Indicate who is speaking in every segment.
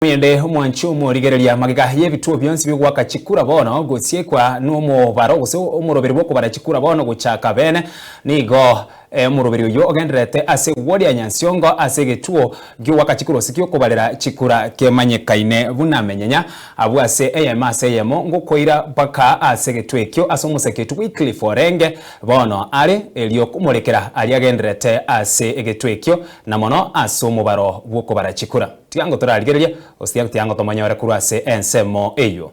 Speaker 1: Ende omwanchi omorigereria magega y'ebituo bionsi bi'ogoaka chikura bono gosiekwa nomobaro gose omoroberi bw'okobara chikura bono gochaka bene nigo omoroberi oyio ogendererete ase ward ya Nyansiongo ase egetuo gi'ogoaka chikura gose gi'okobarera chikura kemanyekaine buna Menyenya abwo ase eyemo ase eyemo ngokoira mpaka ase egetuo ekio ase omosaketu Wycliffe Orenge bono are erio komorekera aria agendererete ase egetuo ekio na mono ase omobaro bw'okobara chikura. Tiga ngo torarigererie, gose tiga tiga ngo tomonyore korwa ase ensemo eyio.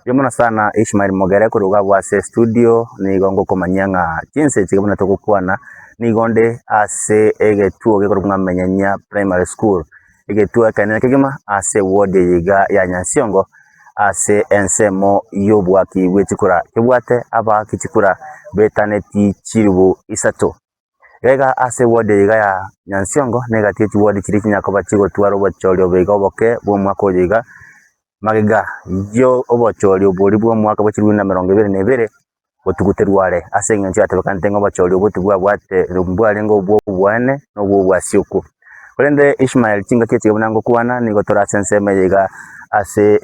Speaker 2: Mbuya mono sana Ishmael Mogere korwa iga abwo ase estudio, nigo ngokomanyia ng'a chinsa echi buna togokwana nigo nde ase egetuo gekorokwa ng'a Menyenya Primary School, egetuo ekenene kegima ase eward eye iga ya Nyansiongo ase ensemo y'oboaki bwe chikura, kebwate abaaki chikura betaneti chilifu isato. Iga ase eward eye iga ya Nyansiongo na egati ye chiward chiria chinyara koba chigotwara obochori obo iga oboke bw'omwaka oyo iga, magega yo obochori oboria bwa omwaka bwa chilifu na emerongo ebere na ebere, gotuguterwa are ase eng'encho yatebekanete ng'a obochori obwo tibwabwate mbwarenge obwo oboene na obwo obwasioku. Korende Ishmael chingaki echi buna ngokwana nigo tore ase ensemo eye iga ase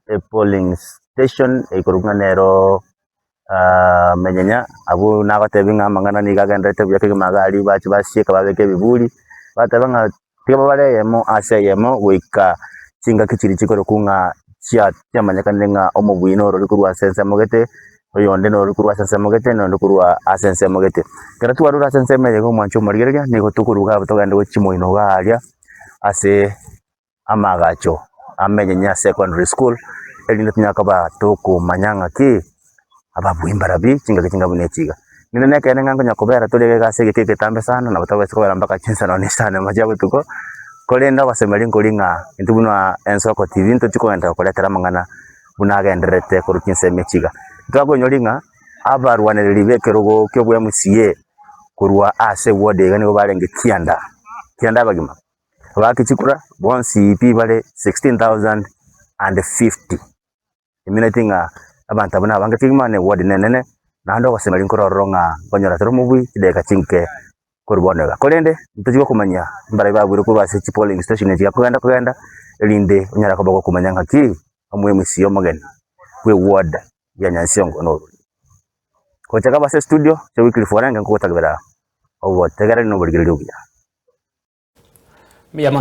Speaker 2: epolling station ekorokwa ng'a nero Menyenya, abwo nagotebi ng'a amang'ana nigo agenderete buya kegima iga aria bache basieka babeke ebiburi, bateba ng'a tiga babare eyemo ase eyemo goika chingaki chiria chikorokwa ng'a chia chiamanyekanire ng'a omobui norori korwa ase ensemo gete, oyonde norori korwa ase ensemo gete, na oyonde korwa ase ensemo gete. Ekero twarure ase ensemo eye iga omwancho omorigereria, nigo tokoruga abwo togende gochia moino iga aria ase. amaagacho amenyenye secondary school, erinde tonyare koba tokomanya ng'aki ababui mbarabi chingaki chinga buna echi iga. Rende na ekeene ng'a nkonya kobera tore iga ase egeka egetambe sana nabo tobasa kobera mpaka chinsa nonye isano emo chia botuko, korende ogosemeria nkori ng'a intwe buna Ensoko TV ntochi kogenda gokoretera amang'ana buna agendererete korwa chinsemo echi iga. Twakoinyori ng'a abarwanereri ba ekerogo kia obwa MCA korwa ase eward iga nigo barenge kianda, kianda abagima. Abaaki chikura bonsi pi bare 16,050, emineti ng'a abanto abwo nabange kegima na eward nenene, naende ogosemeria nkore ororo ng'a nkonyora tore omobui chidakika chinke korwa bono iga. Korende ntochi gokomanya mbaria babuire korwa ase chipolling station echi kogenda kogenda erinde onyare koba gokomanya ng'aki omo MC omogeni bwa eward ya Nyansiongo norori. Gochaka ase estudio chia Wycliffe Warenge nkogotagera obotegereri na oborigereria obuya.
Speaker 1: Mbuya mono.